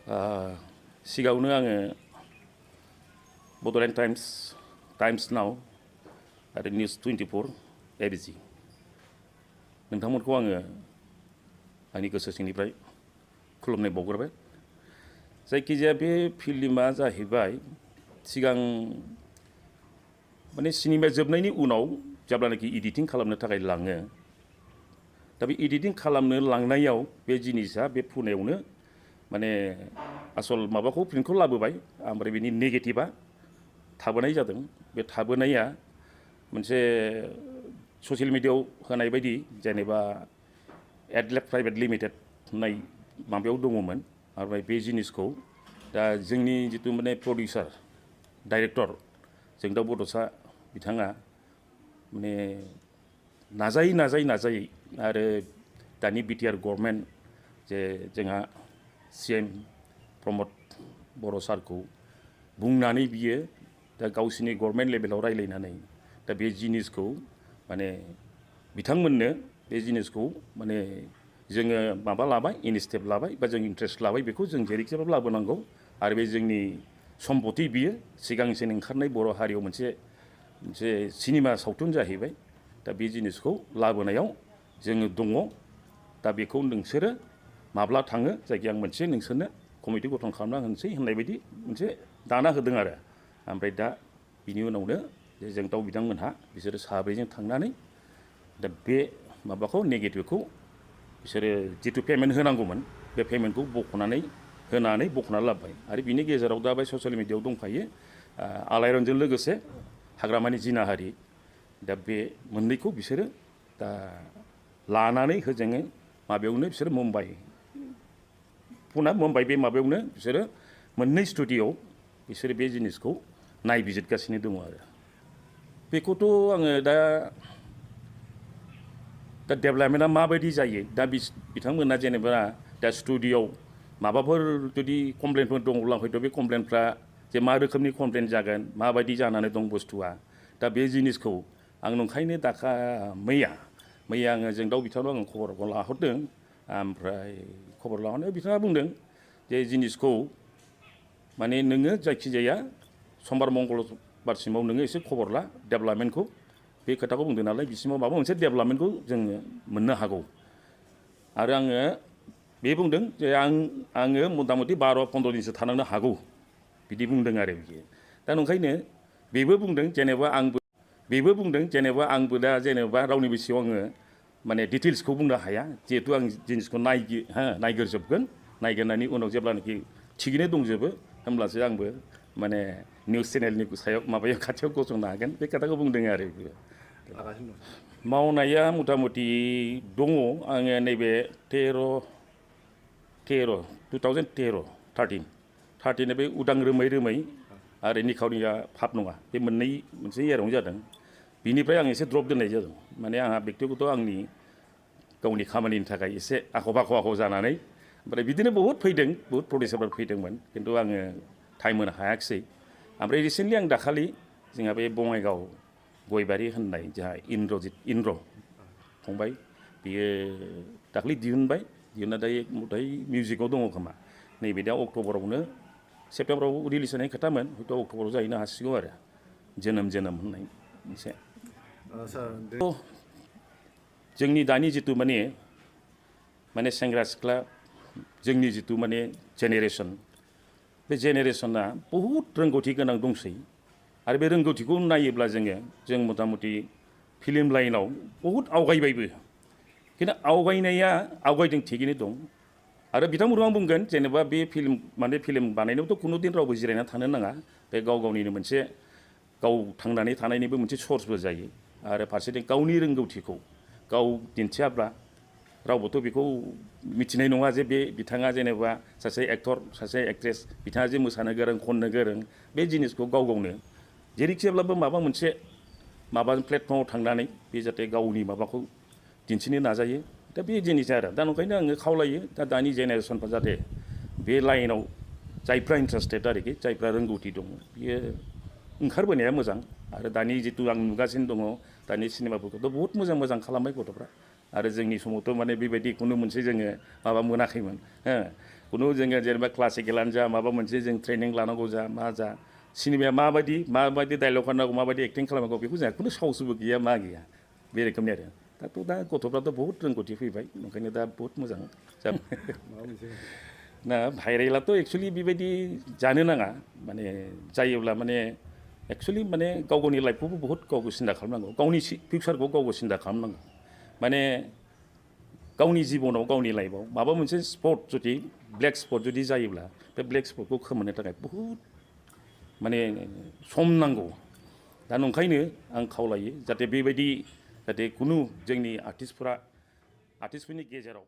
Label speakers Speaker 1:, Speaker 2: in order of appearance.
Speaker 1: सिगाङावनो आङो बड'लेण्ड टाइम्स नाव आरो निउस 24 एबिसि नोंथांमोनखौ आङो आंनि गोसो सिंनिफ्राय खुलुमनाय बावग्रोबाय। जायखिजाया बे फिल्मा जाहैबाय सिगां माने सिनेमा जोबनायनि उनाव जेब्लानाखि एडिटिं खालामनो थाखाय लाङो, दा बे एडिटिं खालामनो लांनायाव बे जिनिसा बे पुनेयावनो माने आसल माबाखौ प्रिन्टखौ लाबोबाय, ओमफ्राय बिनि नेगेटिभा थाबोनाय जादों। बे थाबोनाया मोनसे ससियेल मिडियायाव होनाय बायदि जेनेबा एडलेब प्राइभेट लिमिटेड होननाय माबायाव दङमोन। ओमफ्राय बे जिनिसखौ दा जोंनि जितु माने प्रडिउसार डाइरेक्टर जोंदाव बड'सा बिथाङा माने नाजायै आरो दानि बिटिआर गभर्नमेन्ट जे जोंहा CM प्रमद बर' सारखौ बुंनानै बियो दा गावसिनि गभर्नमेन्ट लेभेलाव रायलायनानै दा बे जिनिसखौ माने बिथांमोननो बे जिनिसखौ माने जोङो माबा लाबाय, इनिशिएटिभ लाबाय बा जों इन्ट्रेस्ट लाबाय, बेखौ जों जेरैखिजाबो लाबोनांगौ। आरो बे जोंनि सम्पति बियो सिगांसिन ओंखारनाय बर' हारियाव मोनसे सिनेमा सावथुन जाहैबाय। दा बे जिनिसखौ लाबोनायाव जोङो दङ। दा बेखौ नोंसोरो माब्ला थाङो, जायखिया आं मोनसे नोंसोरनो कमिटि गठन खालामना होनोसै होननाय बायदि मोनसे दाना होदों आरो। ओमफ्राय दा बिनि उनावनो जोंदाव बिथांमोनहा बिसोरो साब्रैजों थांनानै दा बे माबाखौ नेगेटिभखौ बिसोरो जितु पेमेन्ट होनांगौमोन बे पेमेन्टखौ बख'नानै लाबोबाय। आरो बिनि गेजेराव दा बे ससियेल मिडियायाव दंफायो आलायारनजों लोगोसे हाग्रामानि जिनाहारि। दा बे मोननैखौ बिसोरो दा लानानै होजोङो माबायावनो बिसोरो मुम्बाइ बे माबायावनो बिसोरो मोननै स्टुडिअ'आव बिसोरो बे जिनिसखौ नायबिजिरगासिनो दङ आरो। बेखौथ' आङो दा डेभेलपमेन्टआ माबायदि जायो, दा बिथांमोना जेनेबा दा स्टुडिअ'आव माबाफोर जुदि कमप्लेनफोर दङब्ला हयथ' बे कमप्लेनफ्रा जे मा रोखोमनि कमप्लेन जागोन, माबायदि जानानै दं बुस्थुआ, दा बे जिनिसखौ आं नंखायनो मैया आङो जोंदाव बिथांनाव आङो खबरखौ लाहरदों। ओमफ्राय खबर लाहरनायाव बिथाङा बुंदों जे जिनिसखौ माने नोङो जायखिजाया समबार मंगलबारसिमाव नोङो एसे खबर ला डेभेलपमेन्टखौ, बे खोथाखौ बुंदों नालाय बिसिमाव माबा मोनसे डेभेलपमेन्टखौ जोङो मोननो हागौ। आरो आङो बे बुंदों जे आङो मथा मथि 12-15 दिनसो थानांनो हागौ बिदि बुंदों आरो बियो। दा नंखायनो बेबो बुंदों जेनेबा आंबो दा जेनेबा रावनिबो सिगाङाव आङो माने डिटेल्सखौ बुंनो हाया, जिहेतु आं जिनिसखौ नायग्रोजोबगोन। नायग्रोनायनि उनाव जेब्लानाखि थिगैनो दंजोबो होमब्लासो आंबो माने निउस चेनेलनि सायाव माबायाव खाथियाव गसंनो हागोन, बे खोथाखौ बुंदों आरो बेयो। मावनाया मथा मथि दङ। आङो नैबे 2013 बे उदां रोमै आरो निखावरिया फाप नङा, बे मोनसे इयारावनो जादों। बिनिफ्राय आं एसे द्रप दोननाय जादों। माने आंहा बेक्तिगत आंनि गावनि खामानिनि थाखाय एसे आख' फाख' जानानै, ओमफ्राय बिदिनो बहुत प्रडिउसारफोर फैदोंमोन, खिन्थु आङो टाइम होनो हायाखिसै। ओमफ्राय रिसेन्टलि आं दाखालि जोंहा बे बङाइगाव गयबारि होननाय जोंहा इन्द्र फंबाय, बियो दाखालि दिहुनना दायो मथाय मिउजिकआव दङ खोमा। नैबे दा सेप्तेम्बराव रिलिज होनाय खोथामोन, हयथ' अक्ट'बराव जाहैनो हासिगौ आरो। जोनोम होननाय मोनसे जोंनि दानि जितु माने सेंग्रा सिख्ला जोंनि जितु माने जेनेरेसन, बे जेनेरेसना बहुद रोंगौथि गोनां दंसै। आरो बे रोंगौथिखौ नायोब्ला जों मथा मथि फिल्म लाइनाव बहुद आवगायबायबो, खिन्थु आवगायदों थिगैनो दं। आरो बिथांमोनखौ आं बुंगोन जेनेबा बे फिल्म बानायनायावथ' खुनु दिन रावबो जिरायना थानो नाङा। बे गावनिनो मोनसे गाव थांनानै थानायनिबो मोनसे सर्सबो जायो। आरो फारसेथिं गावनि रोंगौथिखौ गाव दिन्थियाब्ला रावबोथ' बेखौ मिथिनाय नङा जे बे बिथाङा जेनेबा सासे एक्टर, सासे एक्ट्रेस, बिथाङा जे मोसानो गोरों, खननो गोरों, बे जिनिसखौ गावनो जेरैखिजाब्लाबो माबा मोनसे प्लेटफर्माव थांनानै बे जाहाथे गावनि माबाखौ दिन्थिनो नाजायो। दा बे जिनिसा आरो दा नंखायनो आङो खावलायो दा दानि जेनेरेसनफ्रा जाहाथे बे लाइनाव जायफ्रा इन्टारेस्टेड आरोखि, जायफ्रा रोंगौथि दङ, बियो ओंखारबोनाया मोजां। आरो दानि जितु आं नुगासिनो दङ दानि सिनेमाफोरखौथ' बहुत मोजां खालामबाय गथ'फ्रा। आरो जोंनि समावथ' माने बेबायदि खुनु मोनसे जोङो माबा मोनाखैमोन। खुनु जोङो जेनेबा क्लासिकेलानो जा माबा मोनसे जों ट्रेनिं लानांगौ जा मा जा सिनेमाया माबायदि डायलग होनांगौ माबायदि एक्टिं खालामनांगौ बेखौ जोंहा खुनु साहसबो गैया मा गैया बे रोखोमनि आरो दा गथ'फ्राथ' बहुत रोंगौथि फैबाय ओंखायनो दा बहुत मोजां ना भाइरेलाथ' एक्सुवेलि बेबायदि जानो नाङा माने जायोब्ला माने एक्सुवेलि माने गाव गावनि लाइफखौबो बहुत गावबो सिन्था खालामनांगौ गावनि फिउचारखौ गावबो सिन्था खालामनांगौ माने गावनि जिबनाव गावनि लाइफआव माबा मोनसे स्पट जुदि ब्लेक स्पट जुदि जायोब्ला बे ब्लेक स्पटखौ खोमोरनो थाखाय बहुद माने सम नांगौ दा नंखायनो आं खावलायो जाहाथे बेबायदि जाहाथे खुनु जोंनि आर्टिस्टफोरनि गेजेराव